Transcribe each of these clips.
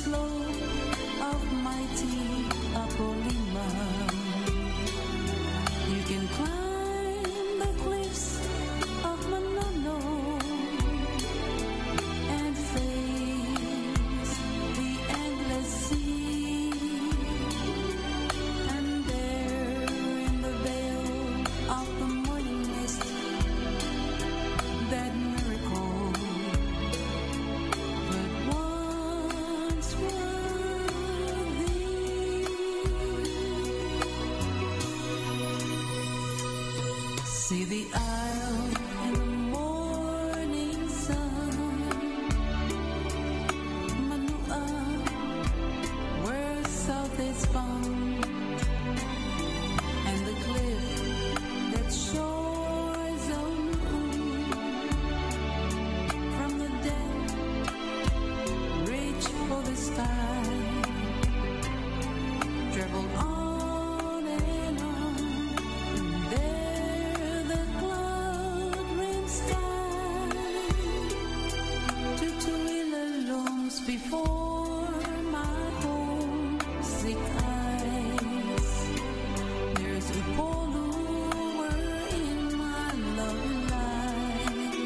slope of mighty Apolima. You can climb the cliffs of Manono and face the endless sea. And there in the veil of the morning mist, that miracle that once were thee. See the isle in the morning sun, Manua, where south is found, and the cliff that shores Onu'u. From the dead, reach for the sky. Travel on and on, and there the cloud rim sky. Tutuila looms before my homesick eyes. There's Upolu wherein my love lies.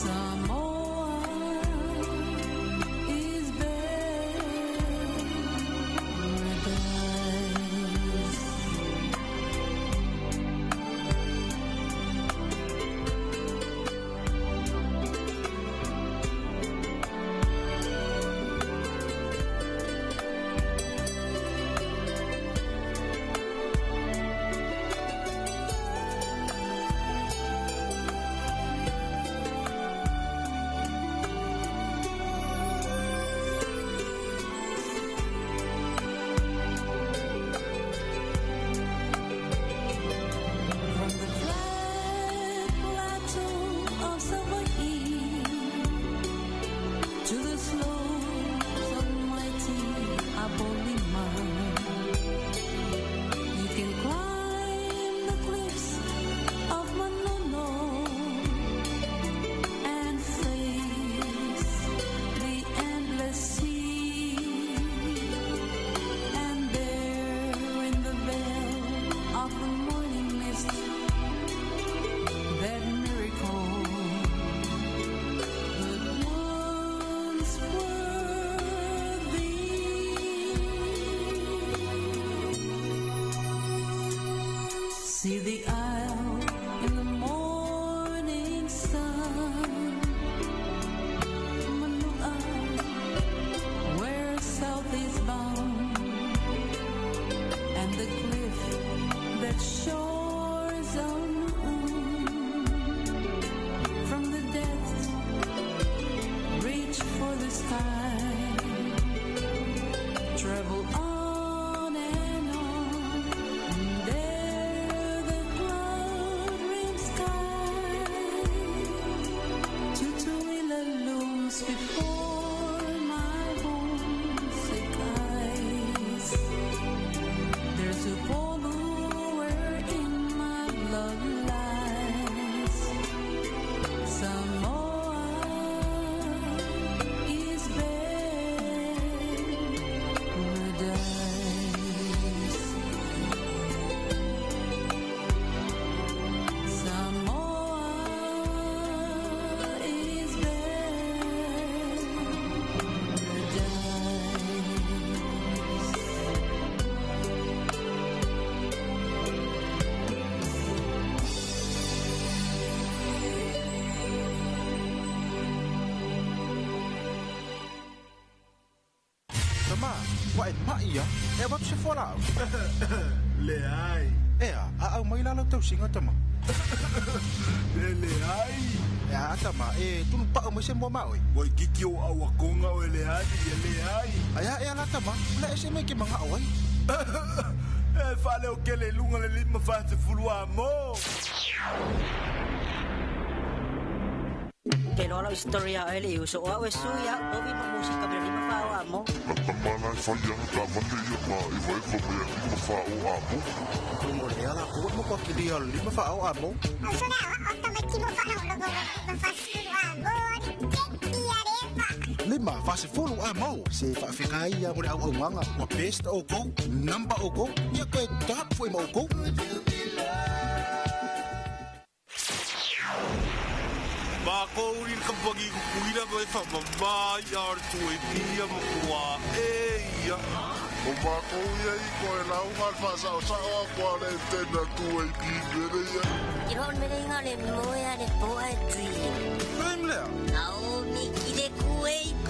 Samoa is paradise. From the flat plateau of Savaii to the slopes of mighty Apolima, you can climb the cliffs of Manono and face the endless sea. And there in the veil of the morning mist, that miracle that once were thee. See the isle in the morning sun, Manua, where south is bound, and the cliff that shores Onu'u. From the depths, reach for the sky. Travel on and on, and there the cloud rim sky. Tutuila looms before my homesick eyes. There's Upolu wherein my love lies. Samoa is paradise. Samoa is paradise. Tama, wa e mai ia, e watu se fola au. Le ai. Ea, a au mai lalo tau singa tama. Le le ai. E a tama, e tunu pao mai se mua maoi. Wai kiki o aua konga o le ai, e le ai. Ai a e ala tama, la e se me ke manga au ai. E fale o ke le lunga le lima fa se fulua mo. Ke lola historia o ele uso o e suia o vi mo música pero lima fa o amo. Mo le ala ko mo ko ki dia lima fa o amo. 5 40 a mau se faafegai ia mo le auaunaga ua best outou number outou ia toe top foi ma outou. Mākou i le kamupani kukuila ma e faamamā ia o le 2AP ma tua e ia. O mākou ia i koe lauga le faasaosao atu a le antena 2AP mele ia. Ke hon mele inga le moe a le poa e dream. Dream lea. Ao miki le 2AP.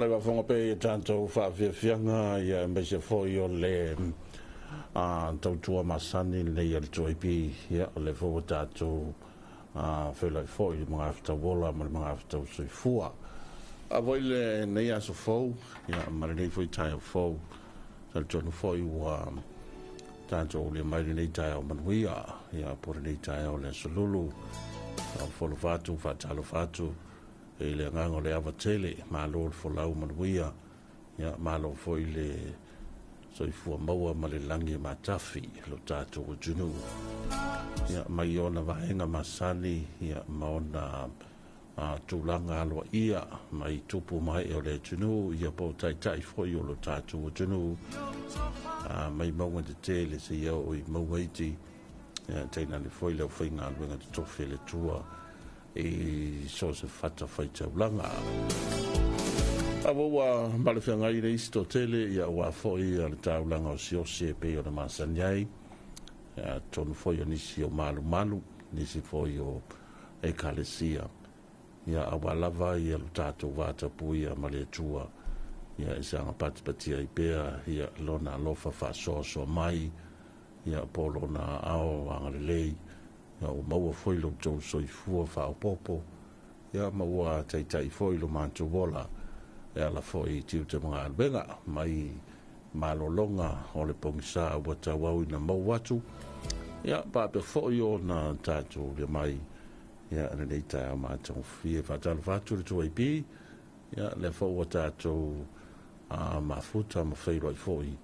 Le faafofoga pea i tatou faafiafiaga ia aemaise foi o le tautua masani lenei a le 2AP. Ia, o lea foi ua tatou feiloai foi i le magafetau ola ma le magafetau soifua. A foi lenei aso fou, ia, ma lenei foi taeao fou, talitonu foi ua tatou aulia mai lenei taeao manuia, ia, po o lenei taeao o le aso Lulu. Faafolofa atu, faatalofa atu i le agaga o le ava tele, malo le folau manuia, ia, malo foi le Soifua maua ma le lagi e matafi lo tatou atunuu. Ia, mai ona vaega masani, ia, ma ona tulaga aloaia mai tupu ma ee o le atunuu, ia po o taitai foi o lo tatou atunuu, mai mauga tetele seia oo i mauga iti, ia, tainane foi le aufaigaluega totofi a le Atua i so o se fatafaitaulaga. A ua malefeagai le isi toatele, ia aua foi le taulaga osiosi e pei ona masani ai, atonu foi o nisi o malumalu, nisi foi o ekalesia, ia aua lava ia lo tatou vatapuia ma le Atua, ia e saga patipatia ai pea ia lona alofa faasoasoa mai, ia po o lona aao agalelei, ia ua maua foi lo outou soifua faaopoopo, ia ma ua taitai foi lo matou ola e ala foi i tiute ma galuega mai malologa o le pogisa ua tauauina maua atu, ia faapea foi ona tatou ulia mai ia lenei taeao matagofie. Faatalofa atu le 2AP, ia lea foi ua tatou mafuta ma feiloai foi,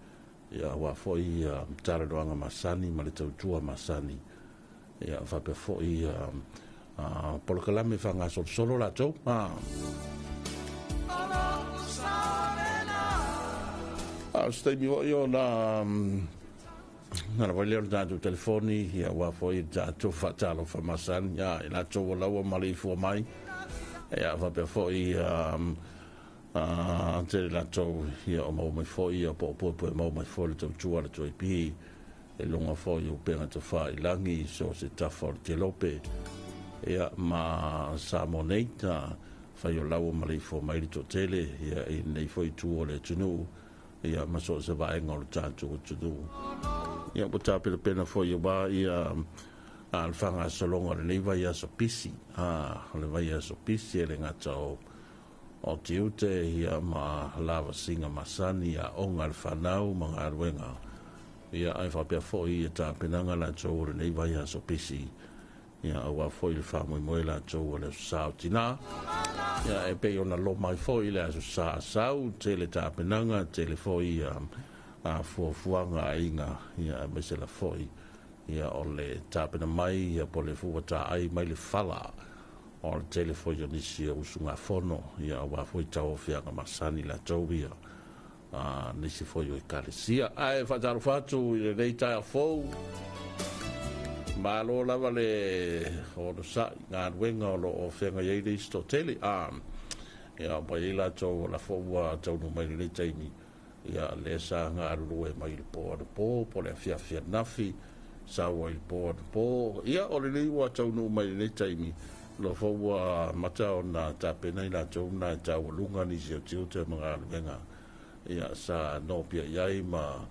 ia aua foi talanoaga masani ma le tautua masani, ia faapea foi polokalame faagasolosolo latou. A o se taimi foi ona na vai lea o le tatou telefoni, ia aua foi le tatou faatalofa masani, ia i latou ua laua ma le ifua mai, ia faapea foi tele latou ia o maua mai foi ia po o puepue maua mai foi le tautua a le 2AP e luga foi o upega tafailagi i so o se tafa o le kelope, ia ma Samoa nei, fai o laua ma le ifua mai le toatele ia i lenei foi itu o le atunuu, ia ma so o se vaega o le tatou atunuu. Ia ua tapenapena foi aua ia le faagasologa o lenei vaiaso pisi, o le vaiaso pisi e le gata o tiute ia ma lavasiga masani, aoga a le fanau ma galuega, ia ae faapea foi ia tapenaga latou o lenei vaiaso pisi, ia aua foi le faamoemoe latou o le aso sa o tina, ia e pei ona loma ai foi le aso sa asau, tele tapenaga, tele foi fuafuaga aiga, ia aemaise la foi ia o le tapena mai, ia po o le fuataai mai le fala o le tele foi o nisi o usugafono, ia aua foi tauaofiaga masani latou ia nisi foi o ekalesia. Ae faatalofa atu i lenei taeao fou. Malo lava le onosai galuega o lo o feagai ai le isi toatele. Ia mai ai latou o la foi ua taunuu mai lenei taimi, ia le sa galulue mai le po anapo, po le afiafi anafi, sau ai le po anapo, ia o lenei ua taunuu mai lenei taimi, lo foi ua mata ona tapena i latou na e taualuga nisi o tiute ma galuega, ia sa nopia i ai ma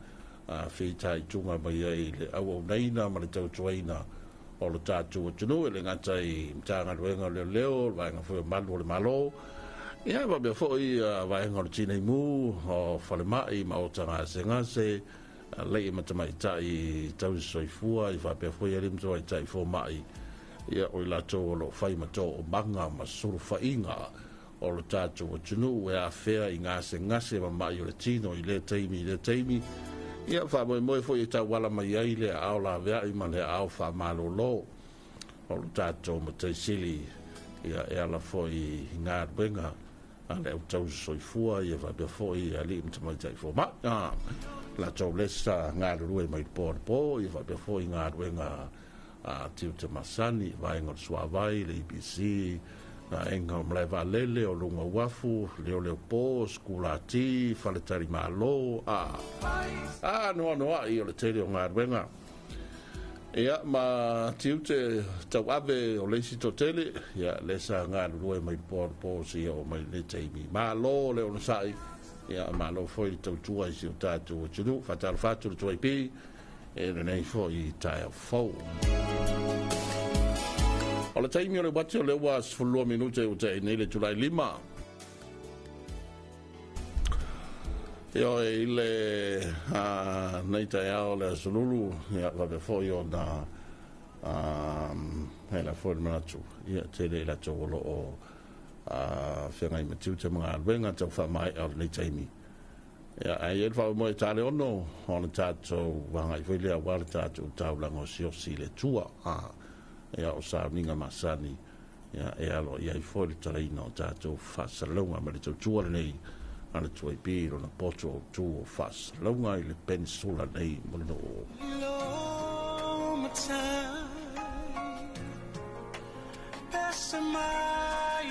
feitaituga mai ai le auaunaina ma le tautuaina o le tatou atunuu, e le gata i Matagaluega o Leoleo, le vaega foi o Malu o le Malo, ia faapea foi vaega o le Tineimu, o Falemai ma o Tagasegase, alii ma tamaitai tausi soifua, ia faapea foi alii ma tamaitai fomai, ia o i latou o lo o fai ma toomaga ma sulufaiga o le tatou atunuu e afea i gasegase ma mai o le tino i lea taimi i lea taimi, ia faamoemoe foi e tauala mai ai le aao laveai ma le aao faamalolo o le tatou mataisili, ia e ala foi i galuega a le au tausi soifua, ia faapea foi alii ma tamaitai fomai, latou lesa galulue mai le po anapo, ia faapea foi galuega tiute masani, vaega o le suavai, le EPC, vaega o malae vaalele, o luga uafu, leoleopo, sekulati, faletali malo, noanoai o le tele o galuega. Ia ma tiute tauave o le isi toatele, ia le sa galulue mai le po anapo seia oo mai lenei taimi. Malo le onosai, ia malo foi le tautua i si o tatou atunuu. Faatalofa atu le 2AP e lenei foi taeao fou. O le taimi o le uati o le ua 12 minute ua tea nei le itula e 5. Ia i le nei taeao le aso Lulu, ia faapea foi ona e la foi le manatu, ia tele i latou o lo o feagai ma tiute ma galuega tau faamaea o lenei taimi. Ia, ae i ai le faamoemoe ta le 6 ona tatou agai foi lea aua le tatou taulaga osiosi i le Atua. Ia, o sauniga masani, ia, e alo i ai foi le talaina o tatou faasalalauga ma le tautua lenei a le 2AP i lona poto autu o faasalalauga i le peninsula nei mo le nuu. Lo matai pese mai.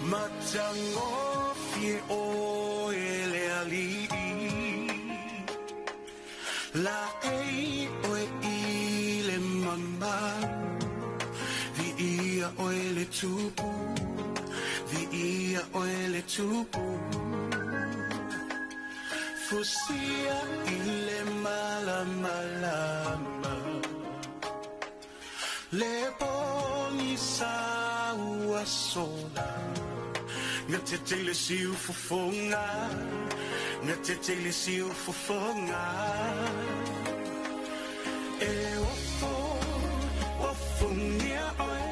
Matagofie oe le alii, la ei oe i le mamalu, viia oe le tupu, viia oe le tupu. Fusia i le malamalama, le pogisa ua sola. Gatete le siu fofoga, gatete le siu fofoga. E ofo, ofogia oe,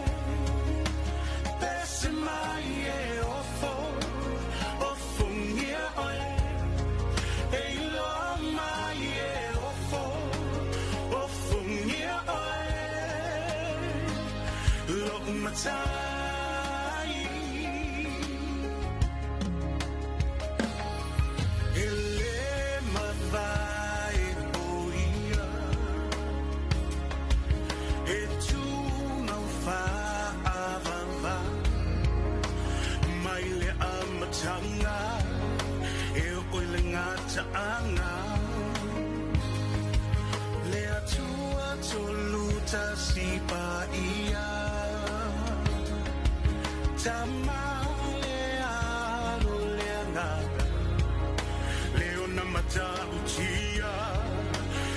pese mai e ofo, ofogia oe. E iloa mai e ofo, ofogia oe. Lou matai. E le mavae o ia, e tumau faavava. Mai le amataga, e oo i le gataaga. Le Atua tolu tasi paia, Tama le Alo le Agaga. Le ona matautia,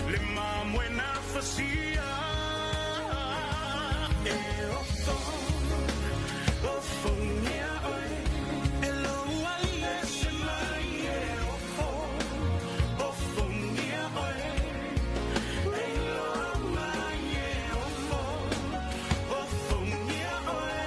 le mamoe na fasia. E ofo, ofogia oe, e lou alii ese mai. E ofo, ofogia oe, e iloa mai. E ofo, ofogia oe.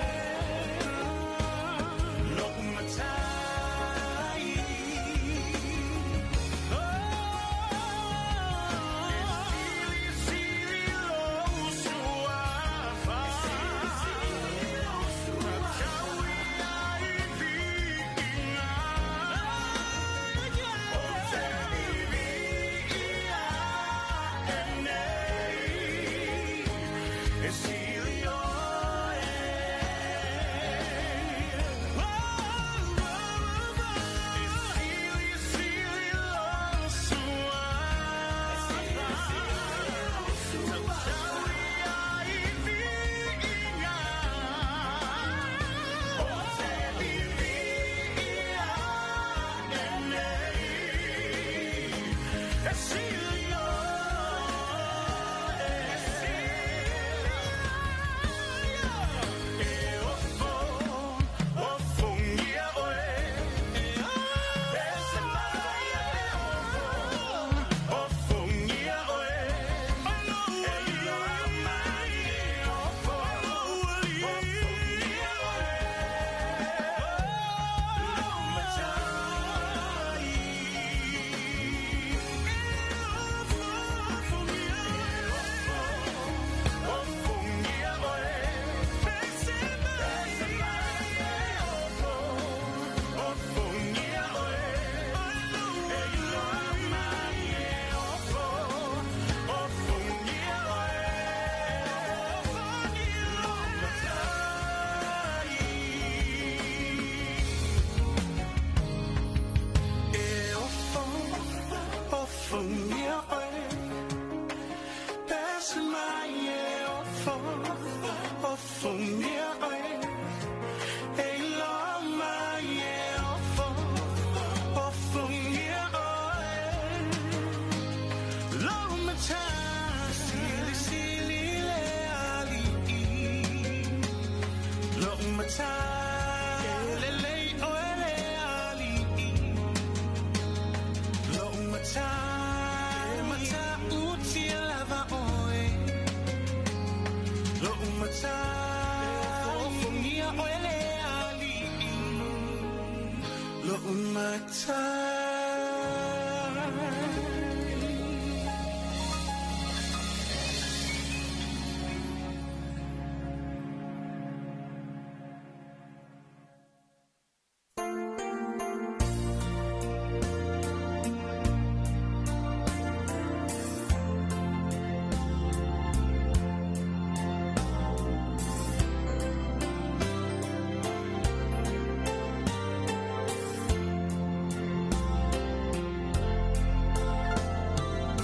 Lo'u matai.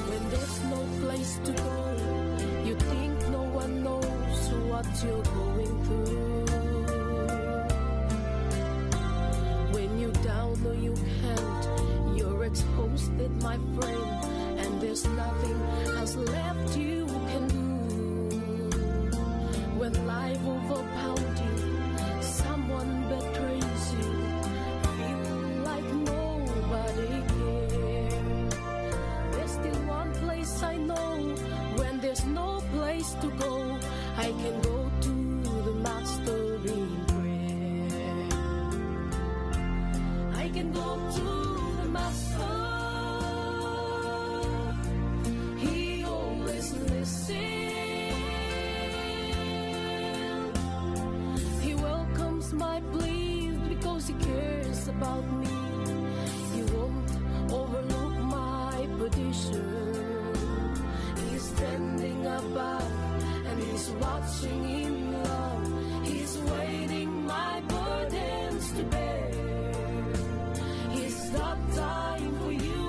When there's no place to go, you think no one knows what you're going through. When you down or you can't, you're exposed, my friend, and there's nothing else left you can do. When life overpowers you, someone betrays you, feel like nobody cares. There's still one place I know when there's no place to go. I can go to the Master in prayer. I can go to the Master. He always listens. He welcomes my pleas because he cares about me. He won't overlook my petition. He's standing above and he's watching in love. He's waiting my burdens to bear. He's got time for you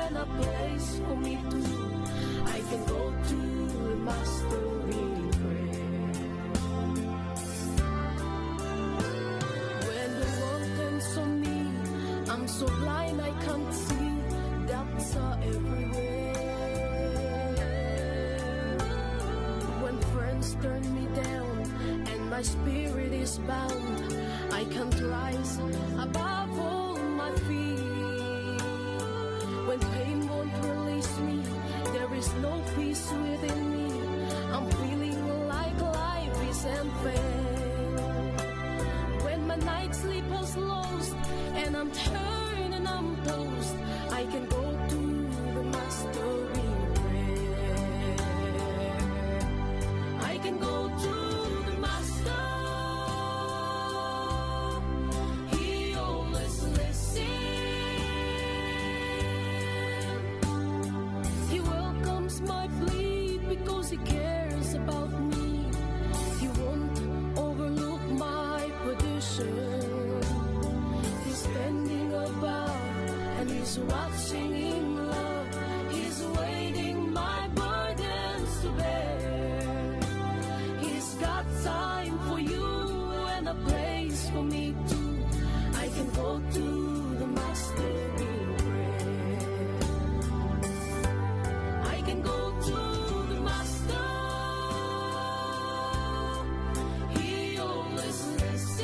and a place for me too. I can go to the Master in prayer. When the world turns on me, I'm so blind I can't see. Doubts are everywhere. When friends turn me down and my spirit is bound, I can't rise above all my fear. When pain won't release me, there is no peace within me. I'm feeling like life is unfair. When my night sleep has lost and I'm turned and I'm toast, I can go to the Master in prayer. I can go to the Master. He always listens. He welcomes my plea because he cares about me. He won't overlook my petition. He's standing above and he's watching in love. He's waiting my burdens to bear. He's got time for you and a place for me too. I can go to the Master in prayer. I can go to the Master. He always listens.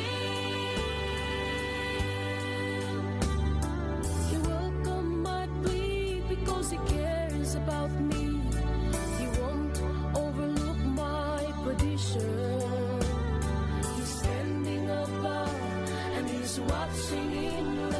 He welcomes my plea because he cares about me. He won't overlook my petition. He's standing above and he's watching in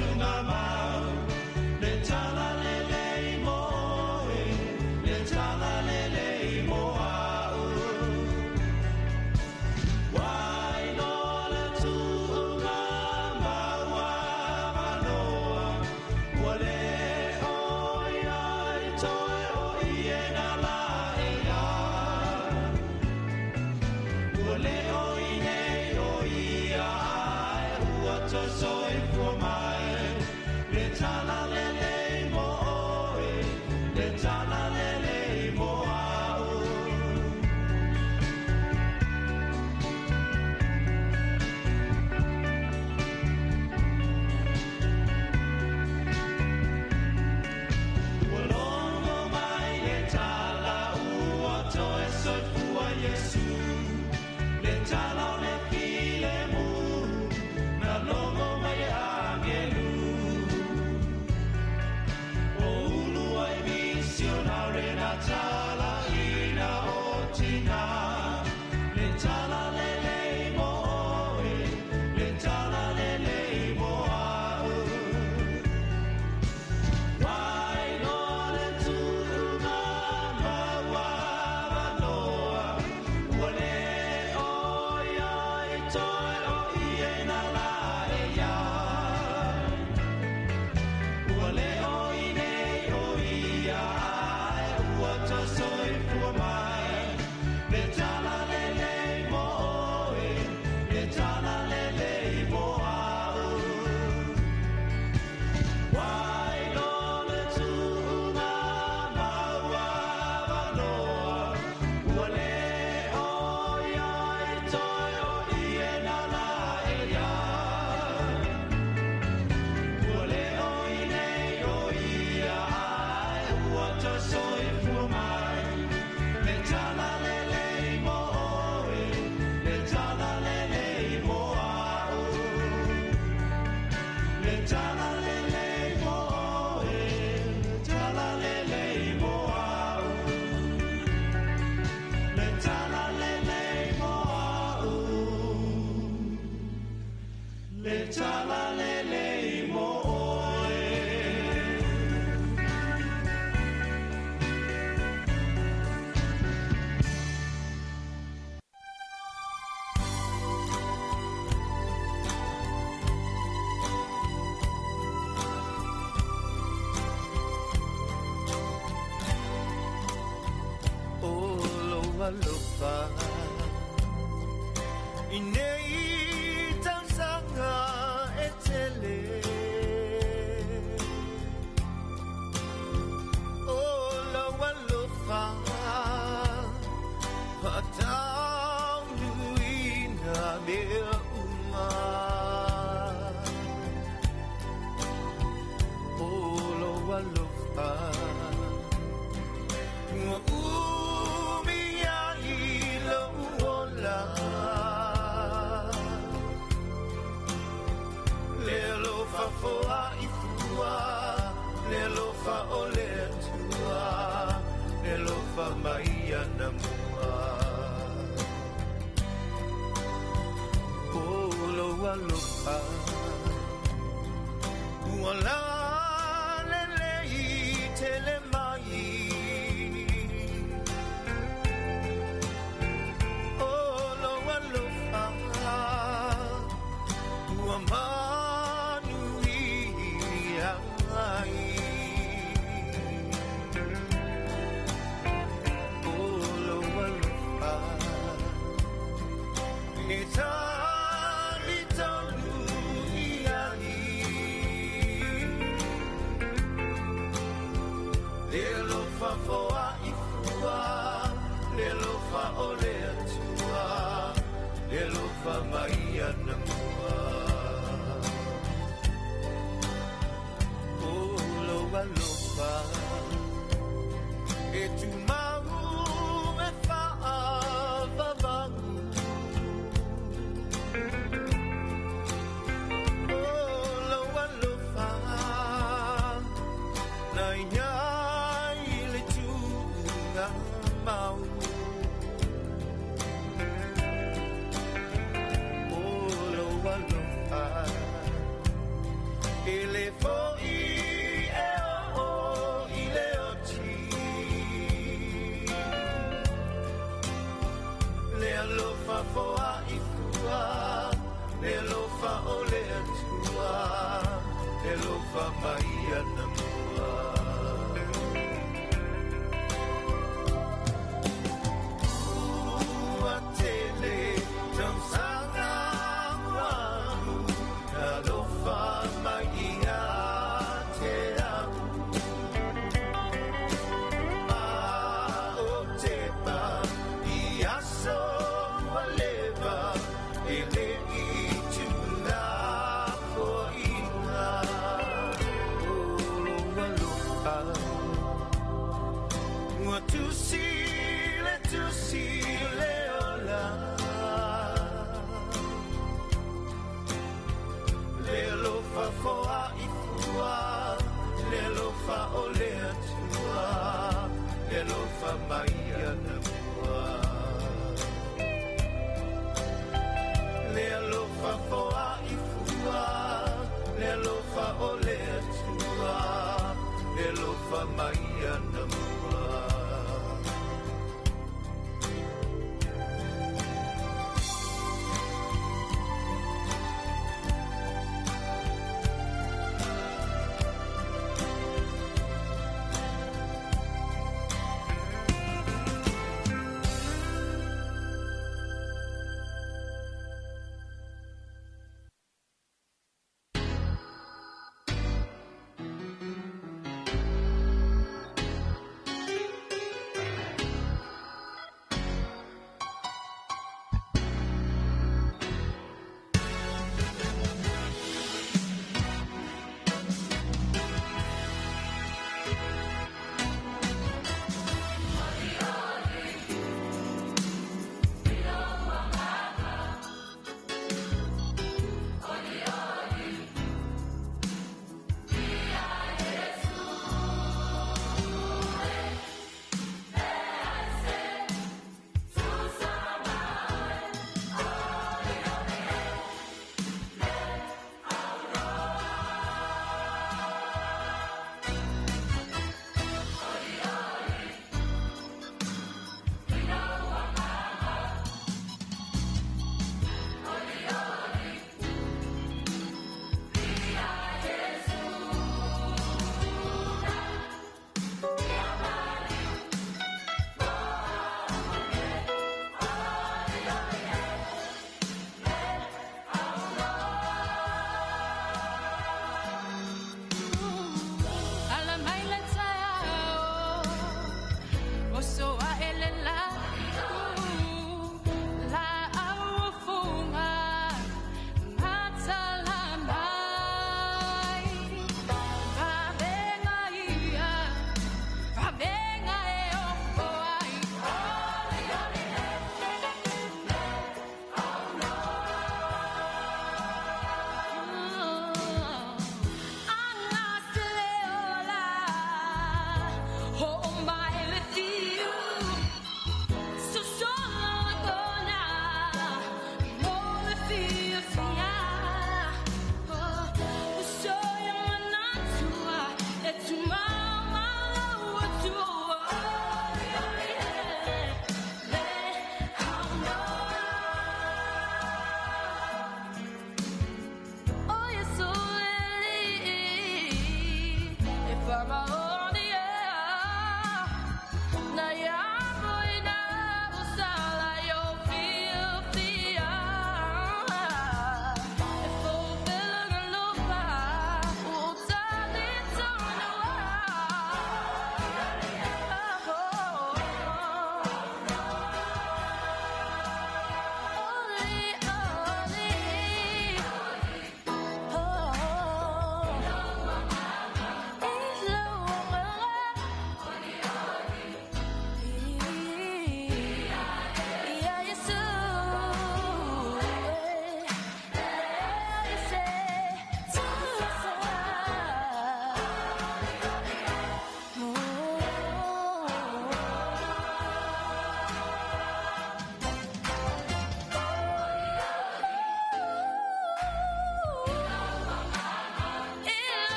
Tungamau Le tala lelei mo oe, le tala lelei mo au. Wai no le tuunga maua manoa, ua le oi ai toe o ie na la e ia. Ua le oi nei o ia ai, ua toe soifua mai. Le tala lelei mo oe, le tala lelei mo au. Ua logo mai le tala ua toe soifua Iesu. Le tala o le filemu, na logo mai le angelu. O ulu ai misionare na tala ina o tina. Le tala lelei mo oe, le tala lelei mo au. Wai no le tuunga maua manoa, ua le oi ai toe o ie na la e ia. Ua le oi nei o ia ai, ua toe soifua mai. Le tala lelei mo oe, le tala lelei mo au. Wai no le tuunga maua manoa, ua le oi ai toe o ie na la e ia. Ua le oi nei o ia ai, ua toe soifua mai. Le tala lelei mo oe, le tala lelei mo au. Le tala lelei mo oe, le tala lelei mo au. Le tala lelei mo au. Le tala lelei mo oe. O lo alofa i nei tausaga e tele. O lo alofa faataunuina mea uma. O lo alofa ua umi ai lou ola. Le alofa foai fua, le alofa o le Atua, le alofa mai ana mua. O lou alofa ua lalelei tele mai. O lou alofa ua manuia ai. O lou alofa e talitonu i ai. Le alofa foai fua, le alofa o le Atua, le alofa mai ana mua. O lou alofa e tumau e faavavau. O lou alofa na iai le tuunga mau. O fo'i e o i le oti. Le alofa foa i fua, le alofa o le atua, le alofa mai ana mua. Ua tele tausaga ua alu, alofa mai ia te au. A o tepa i aso ua leva, e le i tulafoina.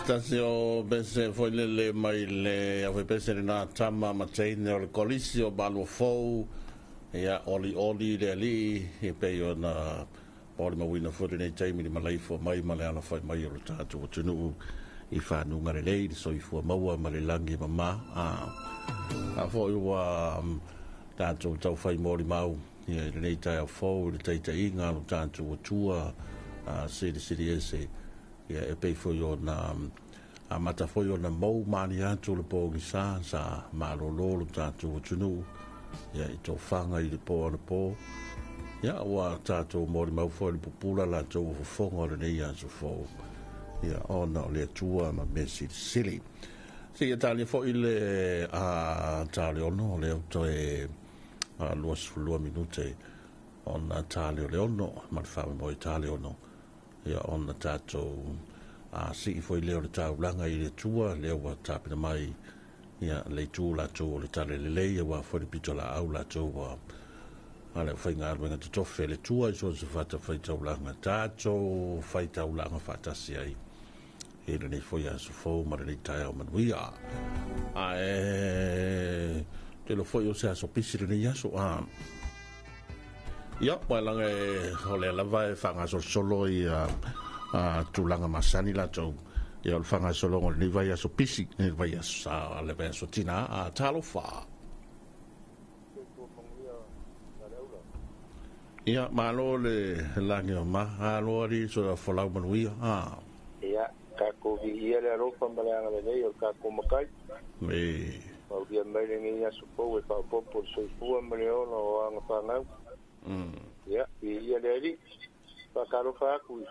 Tasi o pese foi lele mai le au pese le tama ma teine o le kolisi o Maluafou, ia oli oli le alii e pei ona o le mawina foi lenei taimi le malaifua mai ma le alafai mai o le tatou atunuu i fanuga lelei le soifua maua ma le lagi e mama. A foi ua tatou taufai molimau ia i lenei taeao fou i le taitaiga a lo tatou Atua silisili ese, ia e pei foi ona amata foi ona mou mali atu le pogisa sa malolo lo tatou atunuu ia i tofaga i le po anapo. Ia ua tatou molimau foi le pupula latou fofoga o lenei aso fou, ia ona o le Atua ma mea silisili. Seia talia foi le ta o le 6, o lea ua toe 22 minute ona ta lea o le 6, ma le faamoemoe ta le 6, ia ona tatou sii foi lea o le taulaga i le Atua, lea ua tapena mai ia le itu latou o le tale lelei, aua foi le pito laau latou ua ale faigaluega totofe le Atua i so o se fata faitaulaga, tatou faitaulaga faatasi ai i lenei foi aso fou ma lenei taeao manuia. Ae te lo foi o se aso pisi lenei aso. Ia, ua laga e o lea lava e faagasolo ia tulaga masani latou, ia o le faagasologa o lenei vai aso pisi, le vai aso sa le vai aso tina a talofa. Ia, malo le lagi o ma, alo ari so folau manuia. Ia, kākou viia le alofa ma le agalelei o le kākou makai. E. Maulia mai lenei aso fou e faaopoopo le soifua ma le ola o aga fanau. Ia, viia le Alii. Faatalofa atu i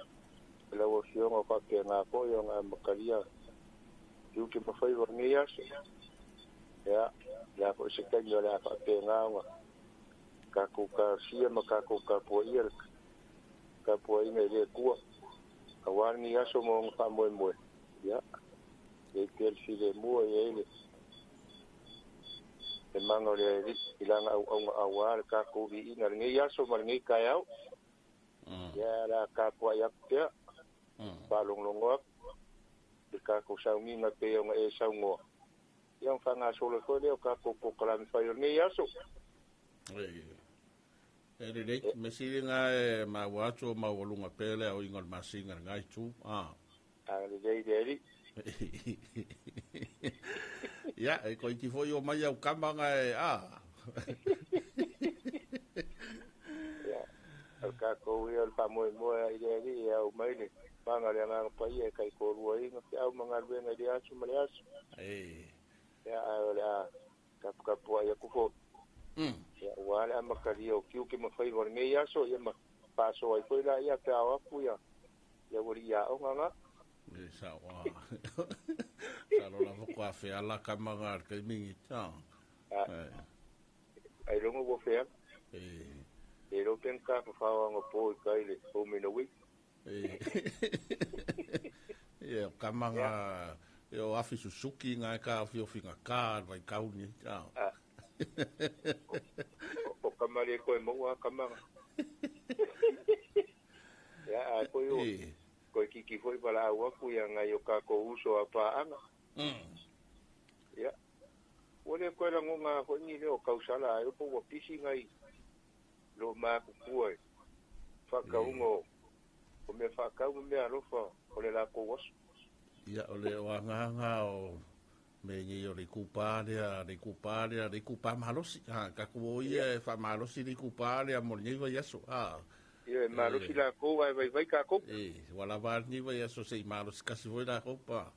lau Afioga o faapena foi ona amatalia tiute ma faiva o lenei aso. Ia, le a foi se taimi o le a faapena ona kākou talosia ma kākou tapuaia le tapuaiga i le Atua aua lenei aso ma ona faamoemoe. Ia, e i pea le filemu e i ai le mana o le Alii i lana auauna aua le kākou viiga lenei aso ma lenei taeao. Ia, o le a tapuai atu pea, faalogologo atu i le kākou sauniga pei ona e saunoa. Ia, ona faagasolo foi lea o kākou polokalame fai o lenei aso. E lelei, me sili ngā e maua atu o maualuga pea le aoiga o le masina le ngai tu. Agalelei le Alii. Ia, e koiti foi o mai au kama ngā e, Ia, o le kākou ia o le faamoemoe i le Alii e au mai le mana o le Agaga Paia e taitoaluaina feau ma galuega i le aso ma le aso. Ia, ae o le a taputapuai atu foi. Ia, ua le amatalia o tiute ma faiva o lenei aso, ia ma faasoa ai foi laia pe a o atu ia ia ualii aoga ga. E sao a. Sa lo lava ko a feala kama ngā le kaimingi. Ai longa ua feala. E lo pen ka whawanga po i kai le home week. Ia, o kama ngā, e o afi Suzuki ngā e ka ofi ofi ngā kā, vai kauni. O kamari e koe maua kamanga. Ia, a koe o, koe kiki foi pala au aku ia ngai o kākou uso a paanga. Ia, ua le koe lagoga foi ni leo kausala ai po ua pisi ngai lo makukua e whakaunga o mea whakau ma mea alofa o le lākou aso. Ia, o le o anganga o me ngi o le kupa lea, le kupa lea, le kupa malosi. Ha, ka ku o ia e wha malosi le kupa lea mo lenei vai aso. Ia, e malosi lākou ai vai vai kākou. E, wala va lenei vai aso se i malosi kasi foi lākou pa.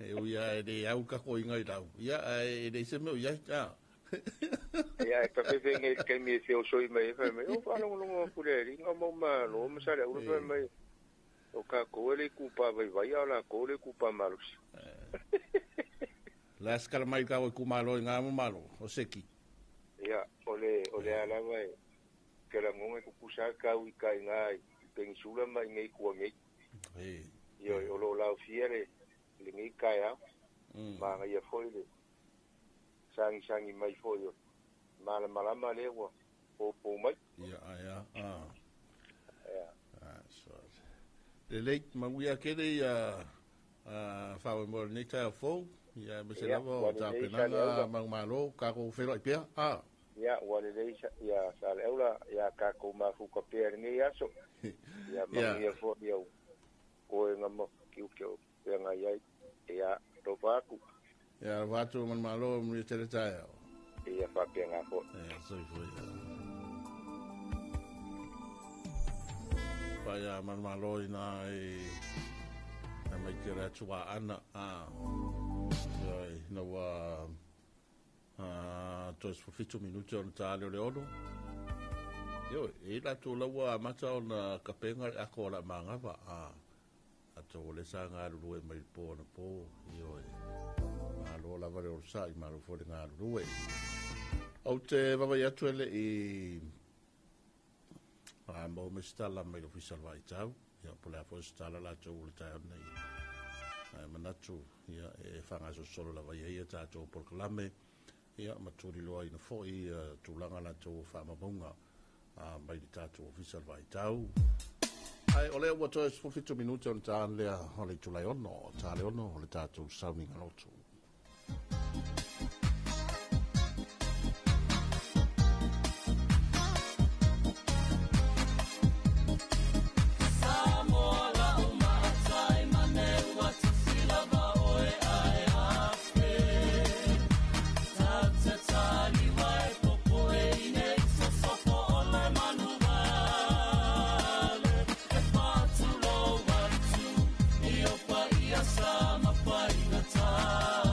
E uia e le au ka ko inga i lau. Ia, e le se mea o iai. Ia, e ka fefe ngai le taimi e feosoi mai e fai mai, o whaalongolongo aku le ali, ngā mau malo, masale ula fai mai, o kākou e le kupa vai vai, a o lākou le kupa malosi. La skala mai ka o ku malo i ngā mo malo, o seki. Ia, o le alava e, ke lagonga e kukusa kau i kai ngā i penisula ma i ngei kua ngei. Ia, o lo laufia le ngei kai au, ma ngai foi le sangi sangi mai foi o malamalama le ua pōpō mai. Ia, aia, Ia. So, le lei, mauia kere ia Whawe mo nei tai fou, ia ma se lava o tapenaga manumalo, kākou feiloai pea. Ia, ua lelei ia Saleaula, ia kākou mafuka pea i lenei aso. Ia, manuia foi au koega ma tiute o feagai ai. Ia, alofa atu. Ia, alofa atu manumalo, manuia tele taeao. Ia, faapena foi. Ia, soifua ia. Paia manumalo ina e na mai te le atua ana. Ia, ina ua toe 17 minute ona ta ale o le 6. Ioe, e latou laua amata ona kapenga le ako o la mangawa. Ato o le sa galulue mai le po na po. Ioe, malo lava le orosa'i, malo foi le galulue. Ou te vavai atu ele i mo me se tala mai le ofisa o le vaitau. Ia, po o le a foi se tala latou o le taeao nei. Ae manatu, ia, e faagasosolo lava i ai ia tatou polokalame. Ia, ma tuliloaina foi tulaga latou o faamamauga mai le tatou ofisa o le vaitau. Ai, o lea ua toe 17 minute ona ta lea o le itula e 6, ta le 6 o le tatou sauniga lotu. Samoa lau matai mane ua tufila va oe ae afe. Tate taliwa e popo e ine i sosofo o le manuvale. E whātulo atu i o pa ia sa mapainga tā.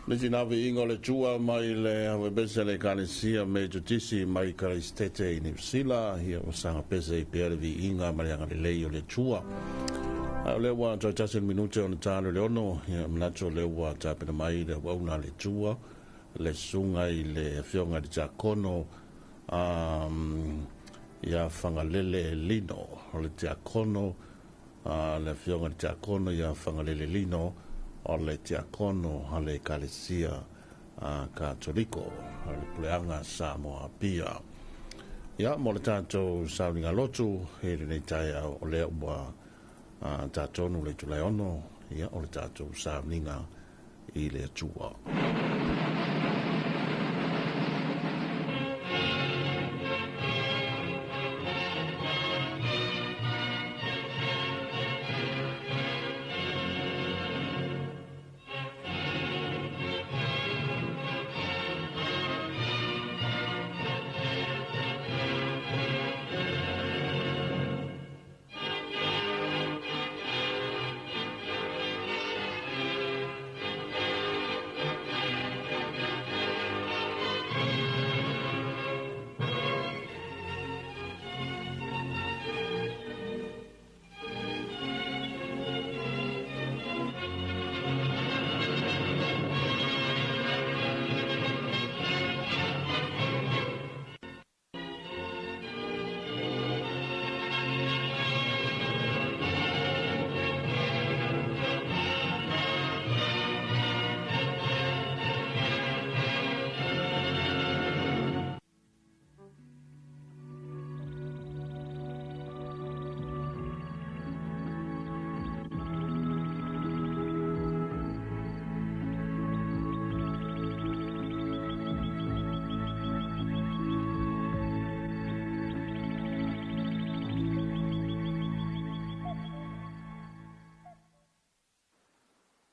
Le sina viiga o le Atua mai le avepese a le Ekalesia Metotisi mai Karaisitete i Niu Sila, ia ua saga pese ai pea le viiga ma le agalelei o le Atua. Ae o lea ua toe tasi le minute ona ta le 6, ia manatu o lea ua tapena mai le auauna a le Atua, le susuga i le Afioga i le Tiakono ia Fagalele Lino. O le Tiakono, le Afioga i le Tiakono ia Fagalele Lino, o le Tiakono a le Ekalesia Katoliko o le Puleaga Samoa Apia. Ia, mo le tatou sauniga lotu i lenei taeao, o lea ua tatonu le itula e 6, ia, o le tatou sauniga i le Atua.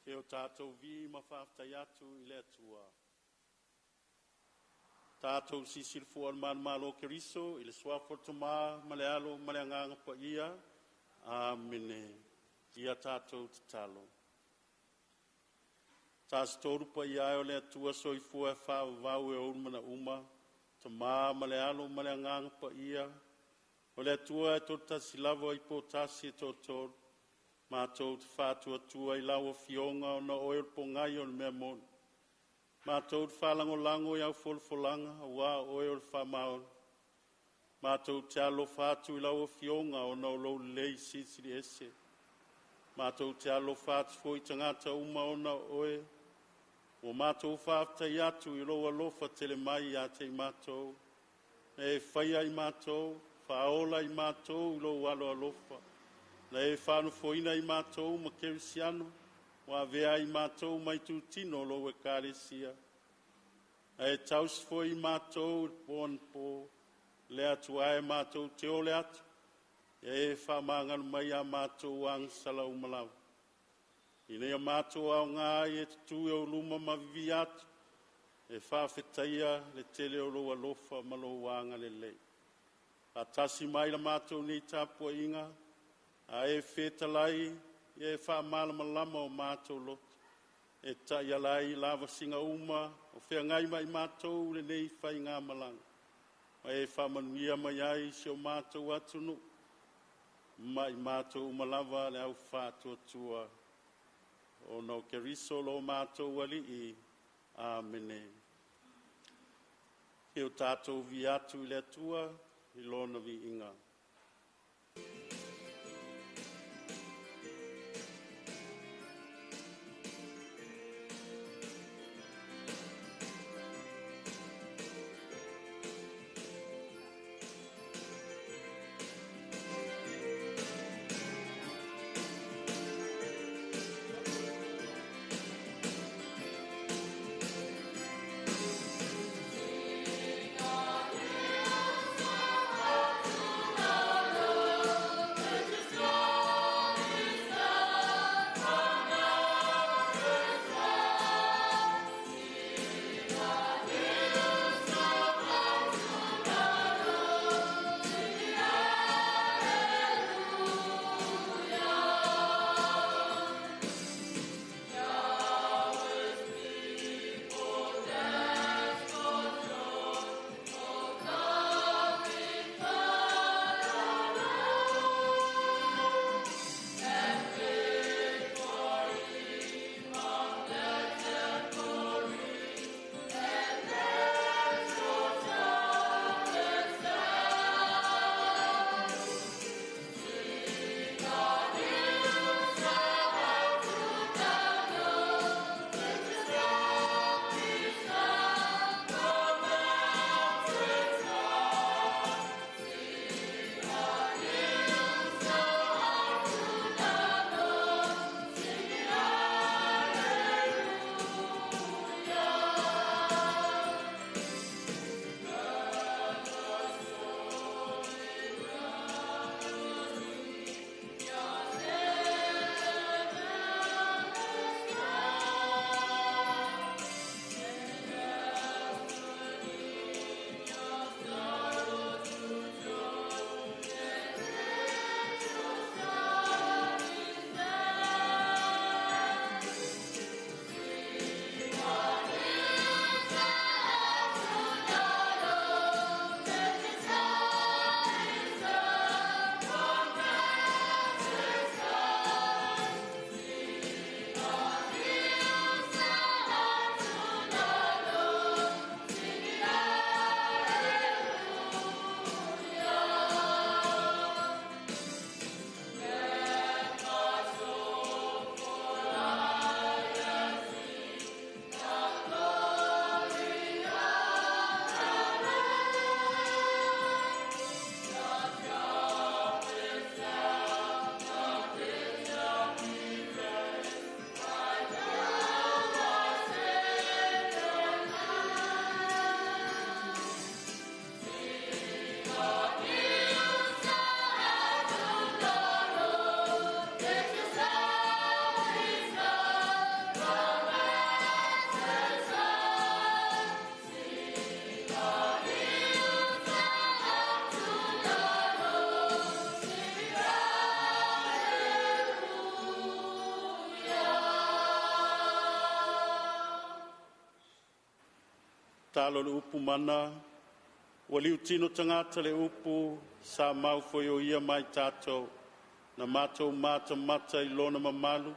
Ke o tātou vi ma whaaftai atu i le Atua. Tātou sisil fua al malo Keriso i le suafa o le Tama ma le Alo ma le Agaga Paia. Amene. Ia tātou tatalo. Tasi tolu paia e o le Atua soifua e whaavavau e oulu mana uma, Tama ma le Alo ma le Agaga Paia. O le Atua e tolu tasi lava i po tasi e tolu. Mātou te whātua i lau afioga ona oe o le pogai o le mea moni. Mātou te whālangolango i au folafolaga, ua oe o le whaamaoni. Mātou te alofa atu i lau afioga ona o lou lelei silisili ese. Mātou te alofa atu foi i tagata uma ona o oe. Ua mātou faafetai atu i lou alofa tele mai ia te i mātou. Na e faia i mātou, faaola i mātou i lou alo alofa. Na e whaanofoina i mātou ma Kerisiano, ua avea i mātou mai tūtino lou ekalesia. Na e tausi foi i mātou i le po anapo, le atu ae mātou te ole atu, ia e whaamāgalu mai a mātou agasala uma lava. Ina ia mātou aoga ai e tutū e o luma ma vivi atu, e whaafetaia le tele o lou alofa ma lou agalelei. Faatasi mai la mātou nei tapuaiga, a e fetalai, ia e faamalamalama o mātou loto. E ta'iala ai lavasiga uma o feagai ma i matou lenei faigamalaga. Ma e faamanuia mai ai si o matou atunuu, ma i matou uma lava le au faatuatua. Ona o Keriso lo matou Alii. Amene. Ke o tātou vi atu i le Atua i lona viiga. Thank Tatalo o le upu mana, ua liutino tagata le upu, sa mau foi o ia mai tatou, na matou matamata i lona mamalu,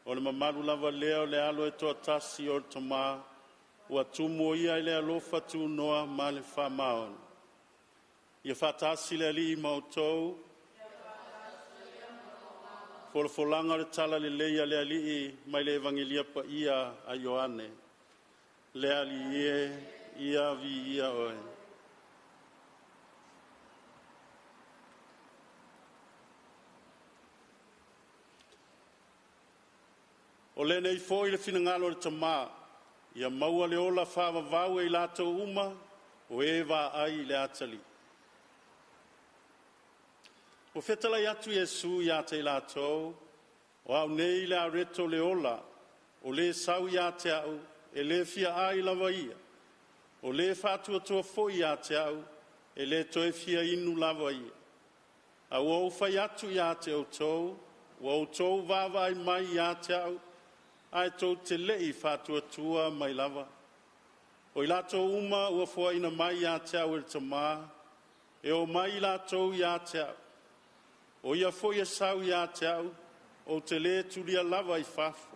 o le mamalu lava lea o le alo e toatasi o le Tama, ua tumu o ia i le alofa tunoa ma le faamaoni. Ia faatasi le Alii ma outou. Folafolaga o le Tala Lelei a le Alii mai le Evagelia Paia a Ioane. Le Alii e, ia viia Oe. O lenei foi le finagalo o le Tama, ia maua le ola faavavau e i latou uma o e vaai i le atalii. Ua fetalai atu Iesu ia te i latou, o au nei le areto o le ola, o le sau ia te a'u, e le fia ai lava ia, o le faatuatua foi ia te a'u, e le toe fia inu lava ia. A ua ou fai atu ia te outou, ua outou vaavaai mai ia te a'u, ae tou te le'i faatuatua mai lava. O i latou uma ua foaina mai ia te a'u e le Tama, e omai mai i latou ia te a'u. O ia foi e sau ia te a'u, ou te le tulia lava i fafo.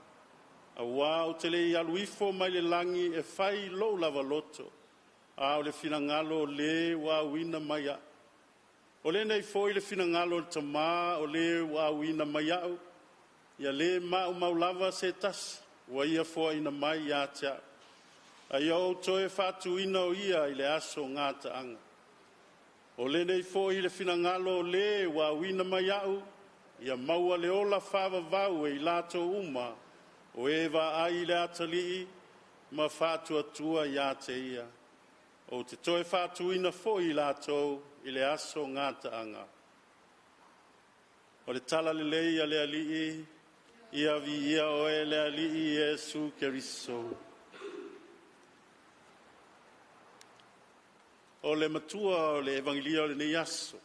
Auā ou te le i alu ifo mai le lagi e fai lo'u lava loto, a o le finagalo o le ua auina mai a'u. O lenei foi le finagalo o le Tamā o le ua auina mai a'u, ia le maumau lava se tasi ua ia foaina mai ia te a'u, a ia ou toe faatuina o ia i le aso gataaga. O lenei foi le finagalo o le ua auina mai a'u, ia maua le ola faavavau e i latou uma o e vaai i le Atalii ma faatuatua ia te ia. Ou te toe faatuina foi i latou i le aso gataaga. O le tala lelei a le Alii. Ia viia oe le Alii Iesu Keriso. O le matua o le Evagelia o lenei aso,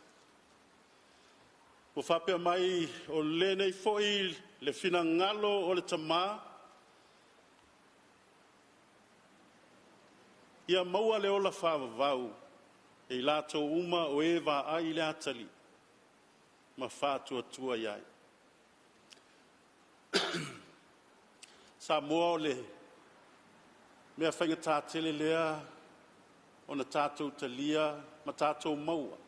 ua faapea mai o lenei foi le finagalo o le Tamā, ia maua le ola faavavau e i latou uma o e vaai i le Atalii ma faatuatua i ai. Samoa o le mea faigata tele lea ona tatou talia ma tatou maua,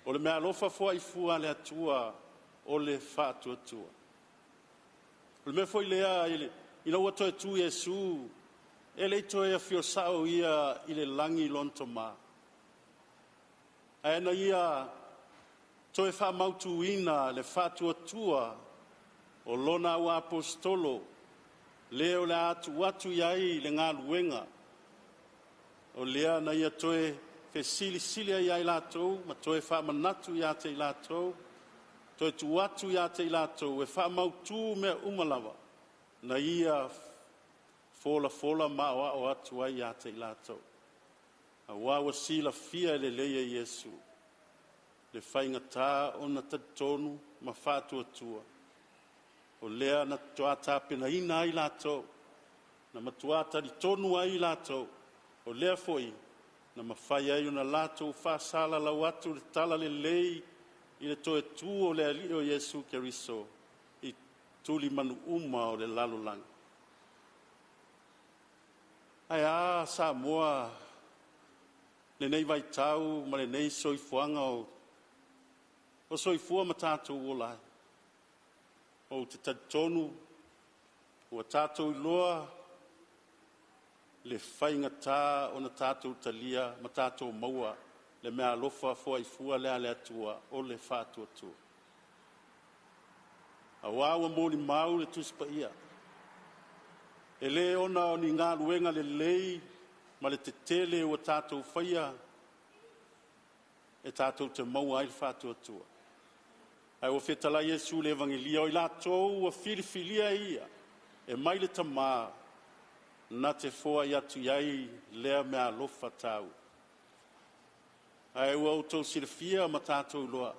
o le meaalofa foai fua a le Atua o le faatuatua. O le mea foi lea ina ua toe tu Iesu, e lei toe afio sao ia i le lagi lona Tama, ae na ia toe faamautuina le faatuatua o lona au aposetolo, le o le a tuu atu i ai le galuega, o lea na ia toe fesilisili ai ia i latou ma toe faamanatu ia te i latou, toe tuu atu ia te i latou e faamautu mea uma lava na ia folafola ma aoao atu ai ia te i latou. Auā ua silafia lelei e Iesu le faigata ona talitonu ma faatuatua, o lea na matua tapenaina ai latou, na matua talitonu ai i latou, o lea foi na mafai ai ona latou faasalalau atu le tala lelei i le toe tu o le Alii o Iesu Keriso i tulimanu uma o le lalolagi. Ae a Samoa lenei vaitau ma lenei soifuaga o soifua ma tatou ola ai? Ou te talitonu ua tatou iloa le faigata ona tatou talia ma tatou maua le meaalofa foai fua lea a le Atua o le faatuatua. Auā ua molimau le Tusi Paia, e le ona o ni galuega lelei ma le tetele ua tatou faia e tatou te maua ai le faatuatua. Ae ua fetalai Iesu i le Evagelia, o i latou ua filifilia e ia e mai le Tamā, na te foai atu i ai lea meaalofa taua. Ae ua outou silafia ma tatou iloa,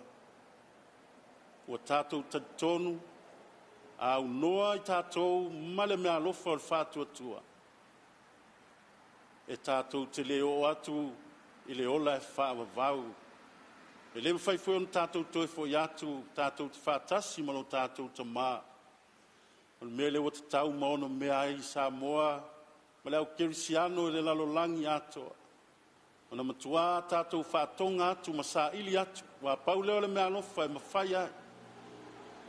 ua tatou talitonu aunoa i tatou ma le meaalofa o le faatuatua. e tatou te le oo atu i le ola e faavavau. E le mafai foi ona tatou toe foi atu tatou te faatasi ma lo tatou Tama. O le mea lea ua tatau ma onomea ai Samoa ma le au kerisiano i le lalolagi atoa, ona matua tatou faatoga atu ma saili atu, aua pau lea o le meaalofa e mafai ai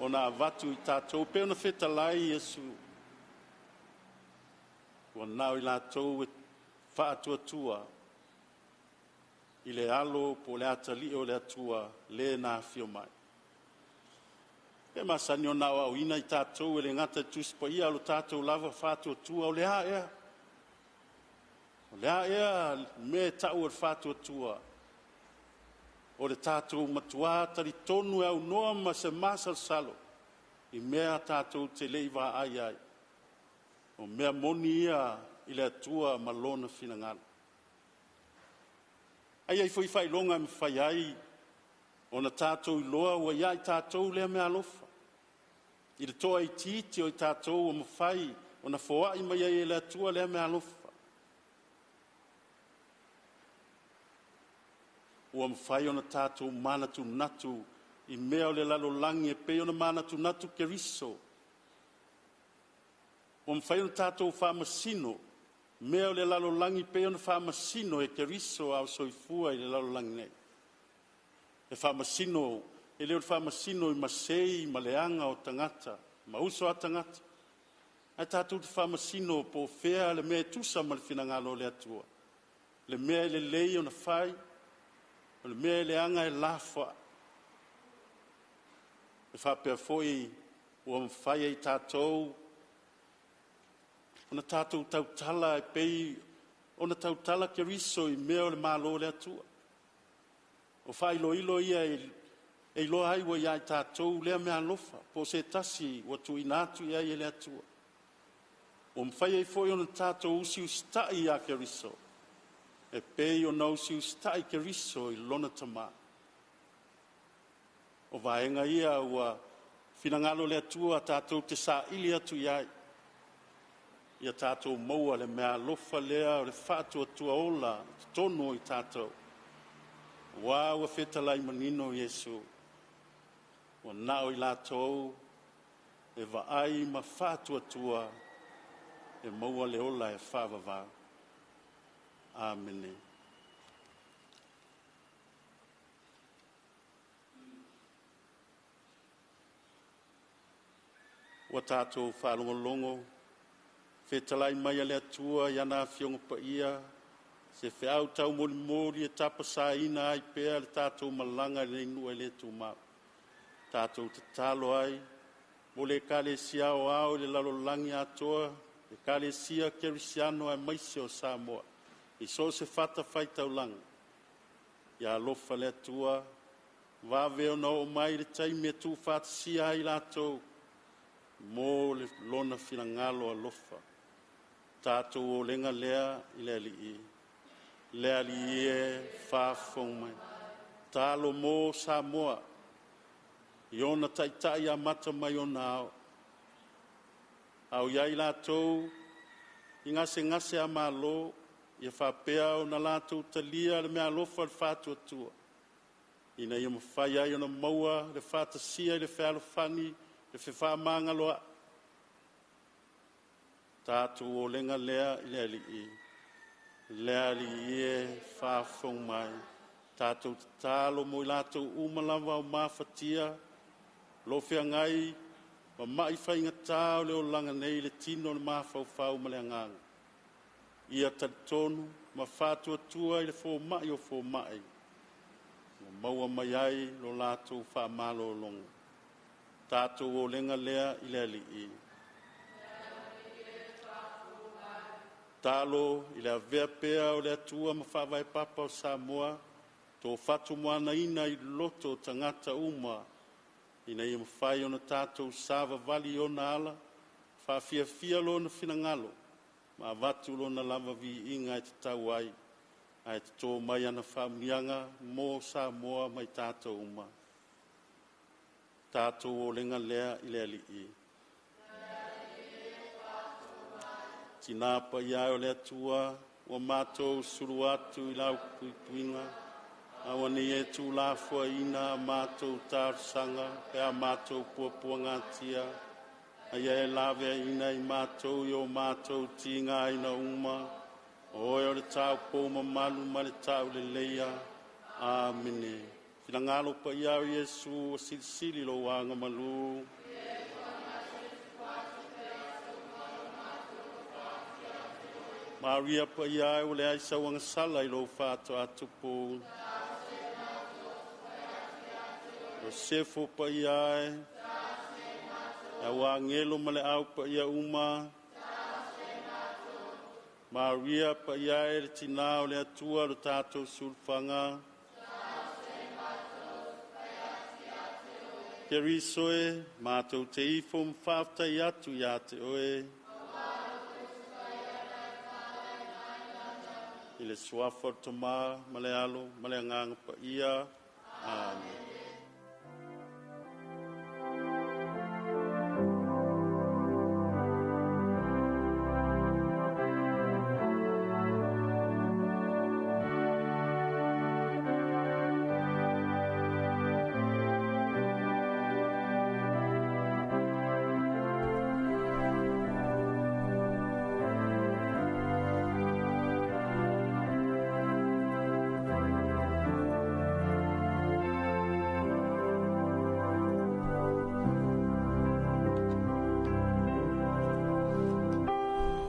ona avatu i tatou, e pei ona fetalai Iesu, ua na o i latou e faatuatua i le Alo po o le Atalii o le Atua le na afio mai. E masani ona aoaoina i tatou e le gata i le Tusi Paia, a o lo tatou lava faatuatua. O le a ea? O le a ea le mea e tau o le faatuatua? O le tatou matua talitonu e aunoa ma se masalosalo i mea tatou te le i vaai ai. O mea moni ia i le Atua ma Lona finagalo. Ae i ai foi faailoga e mafai ai ona tatou iloa ua ia i tatou lea meaalofa, i le toaitiiti o i tatou ua mafai ona foai mai ai e le Atua lea meaalofa, ua mafai ona tatou manatunatu i mea o le lalolagi e pei ona manatunatu Keriso. Ua mafai ona tatou faamasino mea o le lalolagi e pei ona faamasino e Keriso a o soifua i le lalolagi nei. E faamasino, e le o le faamasino i masei ma leaga o tagata ma uso a tagata, ae tatou te faamasino po o fea le mea e tusa ma le finagalo o le Atua, le mea e lelei ona fai, o le mea e leaga e lafoai. E faapea foi ua mafai e i tatou ona tatou tautala e pei ona tautala Keriso i mea o le Malo o le Atua. O faailoilo ia e iloa ai ua ia i tatou lea meaalofa, po o se tasi ua tuuina atu i ai e le Atua. Ua mafai ai foi ona tatou usiusitai ia Keriso, e pei ona usiusitai Keriso i lona Tama. O vaega ia ua finagalo le Atua tatou te saili atu i ai, ia tatou maua le meaalofa lea o le faatuatua ola i totonu o i tatou. Ua ua fetalai manino Iesu, ua na o i latou e vaai ma faatuatua e maua le ola e faavavau. Amene. Ua tatou faalogologo fetalai mai a le Atua i ana Afioga Paia, se feau taumolimoli e tapasaina ai pea le tatou malaga i lenei nuu e le tumau. Tatou tatalo ai mo le Ekalesia Aoao i le lalolagi atoa, Ekalesia Kerisiano aemaise o Samoa i so o se fatafaitaulaga. Ia alofa le Atua, vave ona oo mai le taimi e tuufaatasia ai latou mo le lona finagalo alofa. Tatou olega lea i le Alii. Le Alii e faafofoga mai. Talo mo Samoa i ona taitai amata mai ona ao, a o i ai latou i gasegase a malo, ia faapea ona latou talia le meaalofa o le faatuatua, ina ia mafai ai ona maua le faatasia i le fealofani le fefaamagaloa'i. Tatou olega lea i le Alii. Le Alii e faafofoga mai. Tatou tatalo mo i latou uma lava o mafatia, o lo o feagai ma mai faigata o le olaga nei i le tino, le mafaufau ma le agaga, ia talitonu ma faatuatua i le fomai o fomai, ua maua mai ai lo latou faamalologa. Tatou olega lea i le Alii. Talo i le avea pea o le Atua ma faavae papa o Samoa, to fatumoanaina i loto o tagata uma, ina ia mafai ona tatou savavali i ona ala, faafiafia lona finagalo ma avatu lona lava viiga e tatau ai, ae toto mai ana faamanuiaga mo Samoa ma i tatou uma. Tatou olega lea i le Alii. Tina paia e o le Atua, Ua matou sulu atu i lau puipuiga, aua nei e tuulafoaiina a matou talosaga pe a matou puapuagatia, a ia e laveaiina i matou i o matou tigaina uma. O Oe o le taupou mamalu ma le tauleleia. Amene. Finagalo paia o Iesu, ua silisili lou agamalu. Maria paia e, ua leai sau agasala i lou faatoatupu. Iosefo paia e, le au agelo ma le au paia uma. Maria paia e, le tina o le Atua lo tatou sulufaga. Keriso e, matou te ifo ma faafetai atu ia te oe. I le suafa o le Tama ma le Alo ma le Agaga Paia. Amen.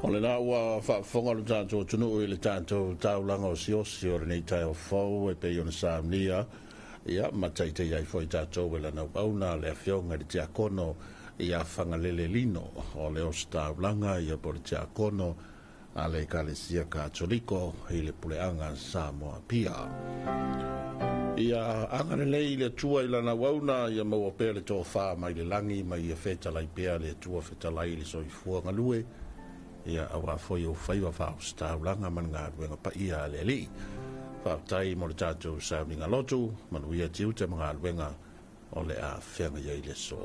O lena ua faafofoga lo tatou atunuu i le tatou taulaga osiosi o lenei taeao fou e pei ona saunia ia ma taitaia ai foi tatou e lana auauna le afioga i le tiakono ia Fagalele Lino o le ositaulaga ia po o le tiakono a le Ekalesia Katoliko i le puleaga Samoa Pia. Ia agalelei le Atua i lana auauna, ia maua pea le tofa mai le lagi, ma ia fetalai pea le Atua fetalai i le soifua galue, ia aua foi ou faiva faaositaulaga ma le galuega paia a le Alii. Faafetai mo le tatou sauniga lotu, manuia tiute ma galuega o le a feagai ai le aso.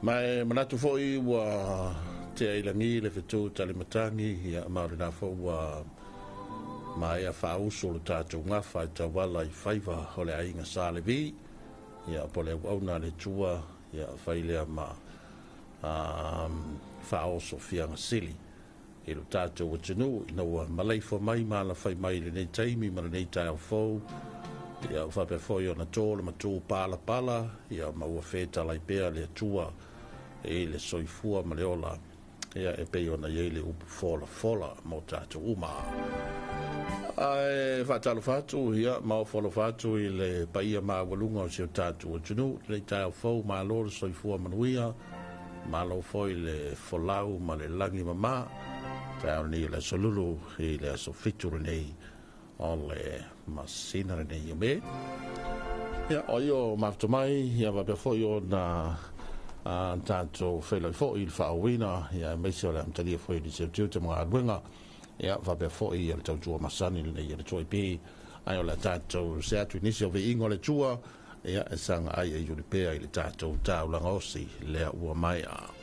Ma e manatu foi ua tea i lagi le fetu talimatagi, ia ma o lena foi ua maea faauso lo tatou gafa e tauala i faiva o le aiga Sa Levi, ia po le auauna a le Atua, ia fai lea ma faaoso fiaga sili i lo tatou atunuu ina ua maleifua mai ma alafai mai i lenei taimi ma lenei taeao fou, ia ua faapea foi ona to le matu palapala, ia ma ua fetalai pea le Atua i le soifua ma le ola, ia e pei ona i ai le upu folafola mo tatou uma. Ae faatalofa atu, ia, ma ofo alofa atu i le paia maualuga o si o tatou atunuu lenei taeao fou. Malo le soifua manuia, malo foi le folau ma le lagi mama. Taeao lenei o le aso Lulu i le aso 7 lenei o le masina lenei o Me. Ia, o ia mafuta mai, ia faapea foi ona tatou feiloai foi i le faaauauina, ia aemaise o le amatalia foi o nisi o tiute ma galuega, ia faapea foi ia le tautua masani lenei a le 2AP, ai o le tatou se atu i nisi o viiga o le Atua, ia e saga ai e iuli pea i le tatou taulaga osi lea ua maea.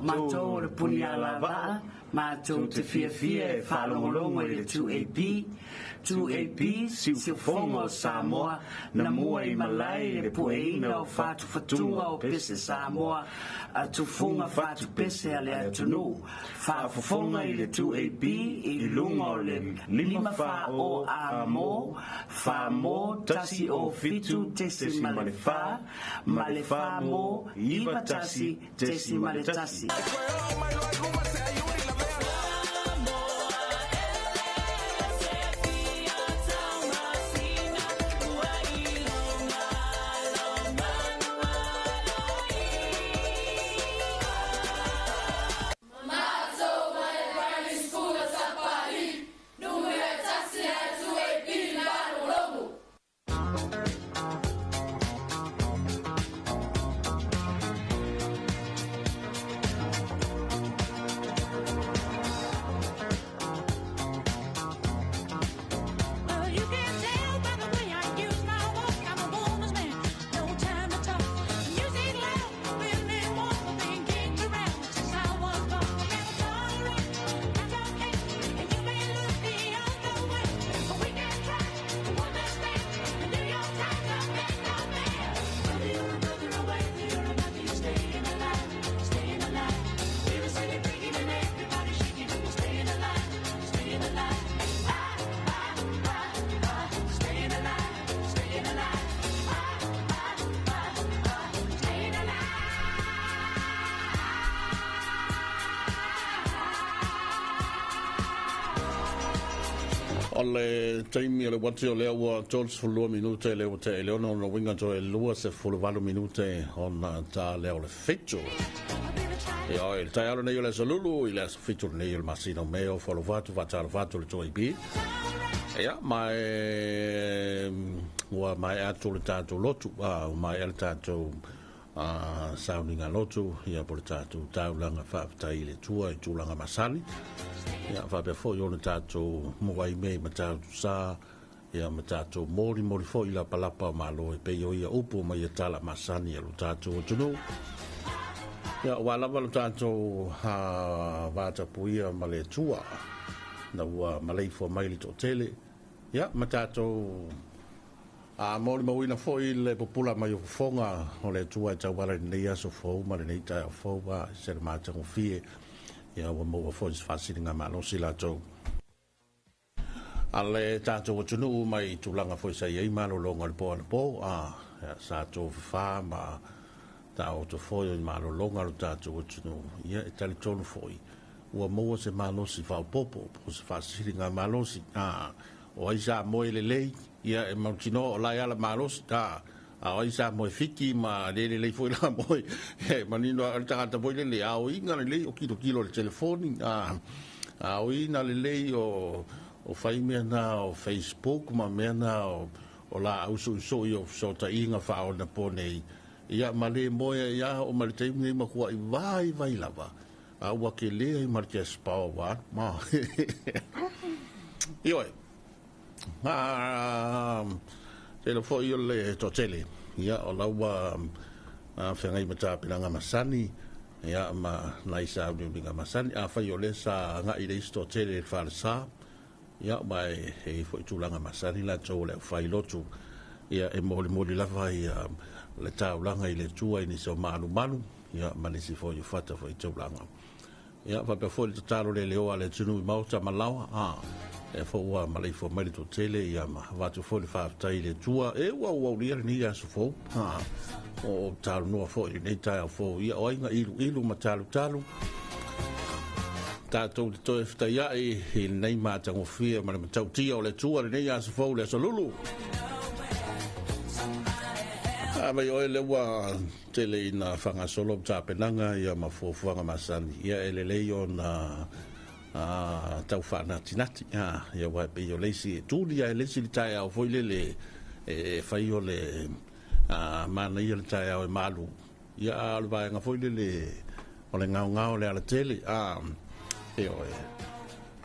Matou o le Punialavaa, matou te fiafia e faalogologo i le 2AP, 2AP, Siufofoga o Samoa, na mua i malae i le pueina o fatufatuga o pese Samoa a tufuga fatupese a le atunuu. Faafofoga i le 2AP i luga o le 5 4 O A mo, 4 mo, 1 O 7.4, ma le 4 mo, 9 1.1. O le taimi o le uati o lea ua 32 minute le ua te le ono ona winga to e 28 minute ona ta lea o le 7. Ia oi, le taeao lenei o le aso Lulu i le aso 7 lenei o le masina o Me o Folovatu faatalofa atu le 2AP. Ia, ma e ua maea atu le tatou lotu, ua maea le tatou sauniga lotu, ia po le tatou taulaga faafetai i le Atua i tulaga masani. Ia, faapea foi ona tatou muai mea i Matautu-sa, ia ma tatou molimoli foi i lapalapa o Malo e pei o ia upu ma ia tala masani a lo tatou atunuu. Ia, ua lava lo tatou vatapuia ma le Atua, na ua maleifua mai le toatele, ia, ma tatou molimauina foi le pupula mai o fofoga o le Atua e tauala i lenei aso fou ma lenei taeao fou, a se le matagofie, ia ua maua foi se faasiliga malosi latou a le tatou atunuu mai tulaga foi sa i ai malologa o le po anapo, a sa tofafa ma taoto foi o malologa lo tatou atunuu. Ia e talitonu foi ua maua se malosi faaopoopo po o se faasiliga malosi. O ai sa moe lelei, ia e mautinoa o la e ala malosi. A o ai sa moe fiki ma le lelei foi la moe, e manino a le tagata foi lele, a o iga lelei o kilokilo le telefoni, a o ina lelei o fai mea na o Facebook ma mea na o la ausuisui o fesootaiga faaonapo nei, ia ma le moe ia o ma le taimi nei matua i vai vai lava, a ua ke lea i ma le cash power wa ma. Ioe, tele foi o le toatele, ia o laua feagai ma tapenaga masani, ia ma nai sauniuniga masani, a fai o le sa agai le isi toatele i le falesa, ia ma e foi tulaga masani latou o le aufai lotu, ia e molimoli lava ia le taulaga i le Atua i nisi o malumalu, ia ma nisi foi o fata foi taulaga. Ia faapea foi le tatalo le leoa a le atunuu i maota ma laoa, e foi ua maleifua mai le toatele, ia ma avatu foi le faafetai i le Atua, e ua auaulia lenei aso fou, o talanoa foi lenei taeao fou, ia o aiga iluilu ma talutalu, tatou te toe fetaiai i lenei matagofie ma le matautia o le Atua lenei aso fou le aso Lulu. A mai oe le ua tele ina faagasolo tapenaga ia ma fuafuaga masani, ia e lelei ona tau faanatinati, ia ua pei o le isi e tuli ae le isi le taeao foi lele e fai o le manaia le taeao e malu, ia a o le vaega foi lele o le gaogao le alatele, e oe.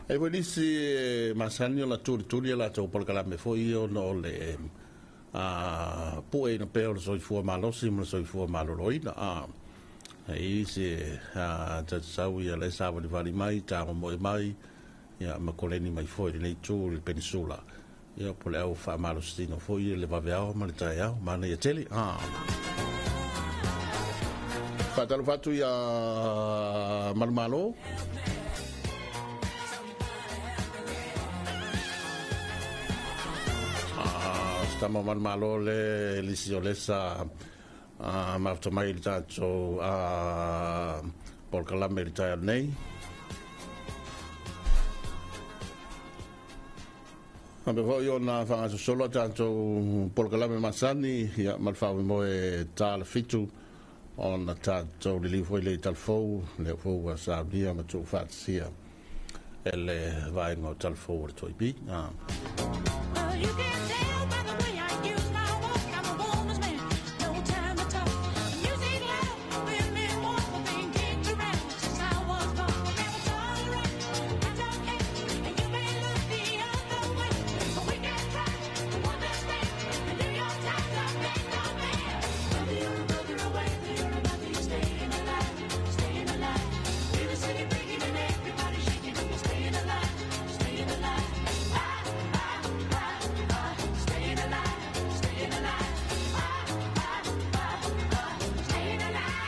E foi nisi masani o la tulituli a latou polokalame foi ia ona o le pue ina pea o le soifua malosi ma le soifua maloloina. E i se tatau ia le savalivali mai, tagomoe mai, ia ma koleni mai foi lenei itu i le penisula. Ia po o le au faamalositino foi le vaveao ma le taeao, manaia tele. Faatalofa atu ia Malumalo. Tama Malumalo le lisi o lesa mafuta mai i le tatou polokalame i le taeao nei. Faapea foi ona faagasosolo a tatou polokalame masani, ia, ma le faamoemoe ta le 7 ona tatou liliu foi lea i Talafou, lea foi ua saunia ma tuufaatasia e le vaega o Talafou o le 2AP. Well, you can tell by the way I use my walk. I'm a woman's man, no time to talk. Music loud, women walk, I've been kicked around since I was born. Never tolerate, that's okay. And you may look the other way, but we can try to understand. The New York Times are big on man. Whether you're a brother or whether you're a mother, you're staying alive, staying alive. Feel the city breaking and everybody shaking, and you're staying alive, staying alive. Ah, ah, ah, ah, staying alive, staying alive. Ah, ah, ah, ah, staying alive.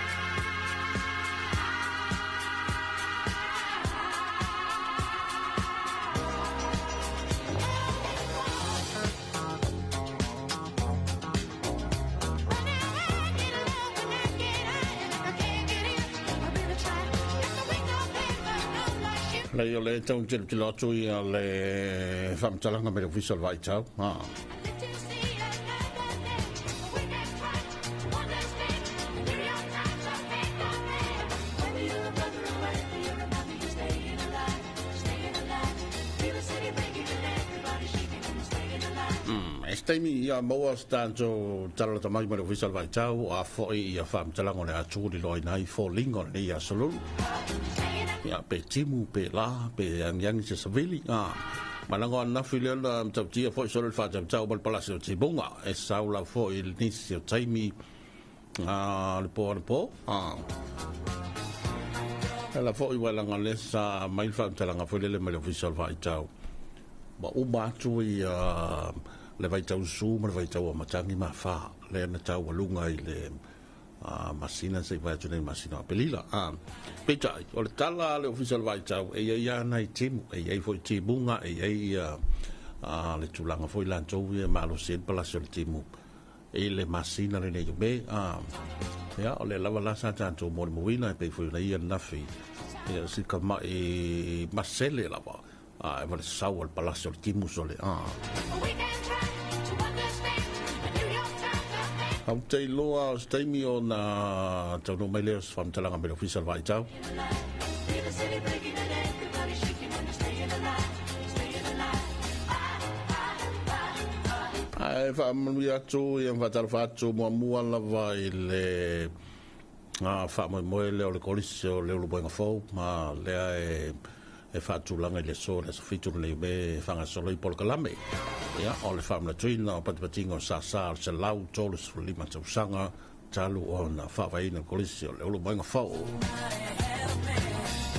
Lei o le tau tilotilo atu ia le faamatalaga mai le ofisa o le vaitau. E se taimi ia maua se tatou talalata mai ma le ofisa o le vaitau, o a foi ia faamatalaga o le a tuliloaina ai foliga o lenei aso lulu. Ia, pe timu, pe la, pe agiagi se savili. Malaga o ananafi lea na matautia foi solo le faatautau ma le palasi o Timuga. E sau lava foi i le nisi o taimi le po anapo. E ala foi ua laga lea sa mai le faamatalaga foi lele mai le ofisa o le vaitau. Ua uma atu ia le vaitau su ma le vaitau o matagi ma fa. Lea na taualuga i le masina se i vai atu nei masina o Apelila. Peitai, o le tala a le ofisa o le vaitau, e iai lava nai timu, e iai foi timuga, e iai ia le tulaga foi latou ia e malosi ai le palasi o le timu i le masina lenei o Me. Ia, o lea lava la sa tatou molimauina e pei foi ona ia ananafi, ia si tama'i masele lava, e valesau a le palasi o le timu sole. Ou te iloa o se taimi ona taunuu mai lea o se faamatalaga mai le ofisa o le vaitau. Ae faamanuia atu ia ma faatalofa atu muamua lava i le faamoemoe lea o le Kolisi o le Ulumoega Fou, ma lea e faatulaga i le aso le aso 7 lenei o Me e faagasolo ai polokalame. Ia, o le faamanatuina o patipatiga o sasa o le 135 tausaga talu ona faavaeina le Kolisi o le Ulumoega Fou.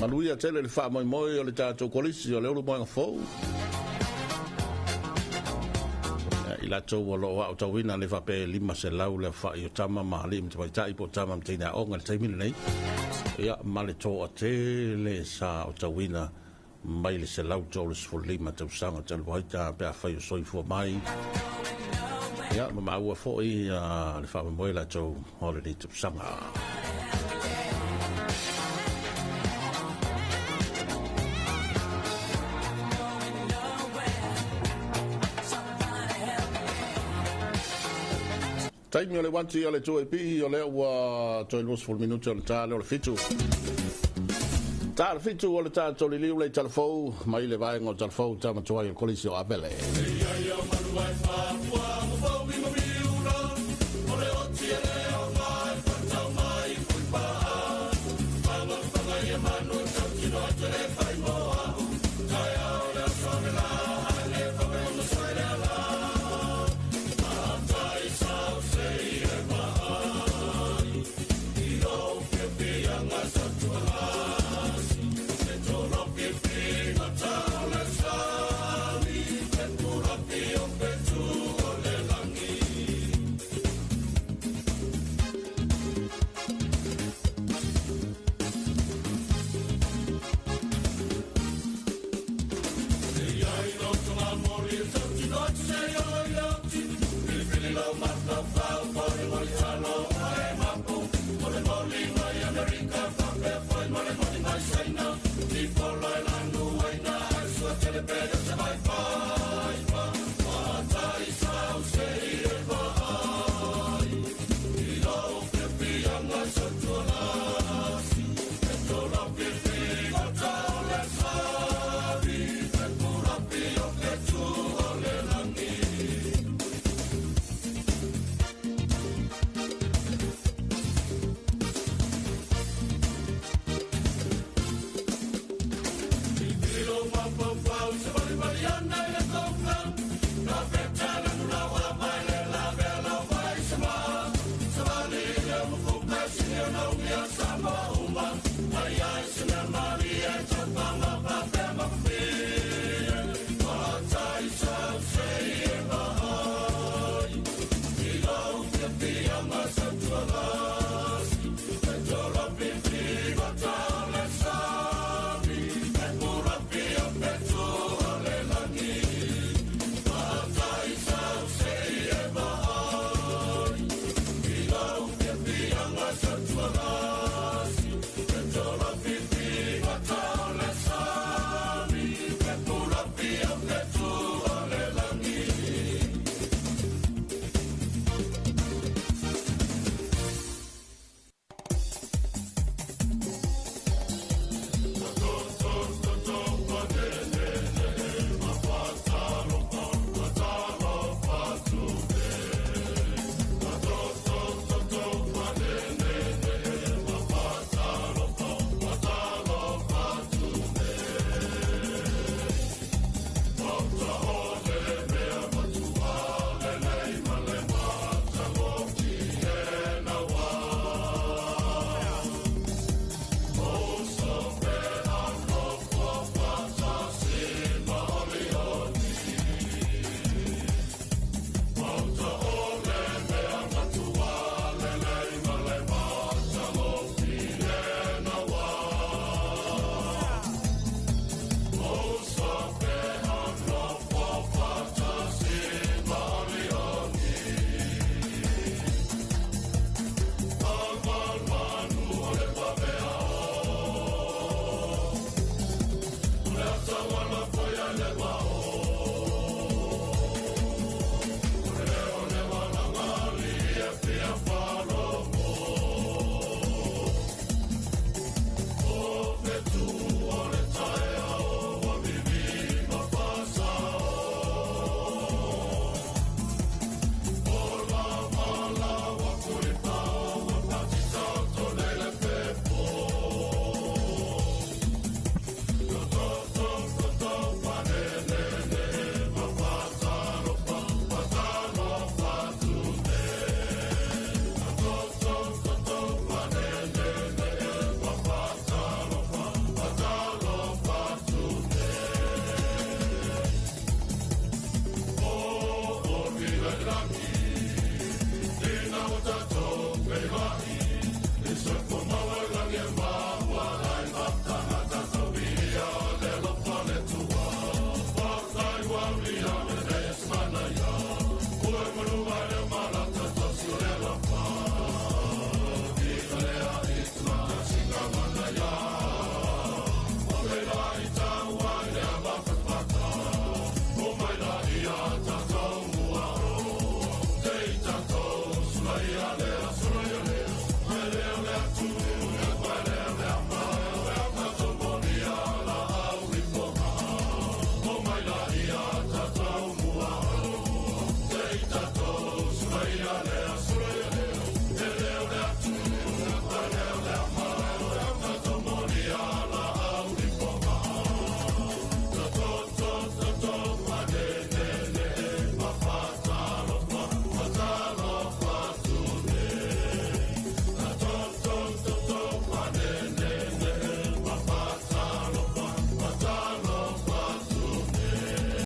Manuia tele le faamoemoe o le tatou Kolisi o le Ulumoega Fou. I latou o lo o aotauina nei faapea e 500 le aofai o tama ma alii ma tamaitai po o tama ma teine aoga i le taimi lenei. Ia, ma le toatele sa aotauina mai le 135 tausaga talu ai ta pe afai o soifua mai. Ia, ma maua foi le faamoemoe latou o lenei tausaga. Taimi o le uati a le 2AP, o lea ua toe 20 minute o le ta lea o le 7. Ta le 7 o le tatou liliu lea i Talafou, mai le vaega o Talafou, tama tuai o le Kolisi o Avele.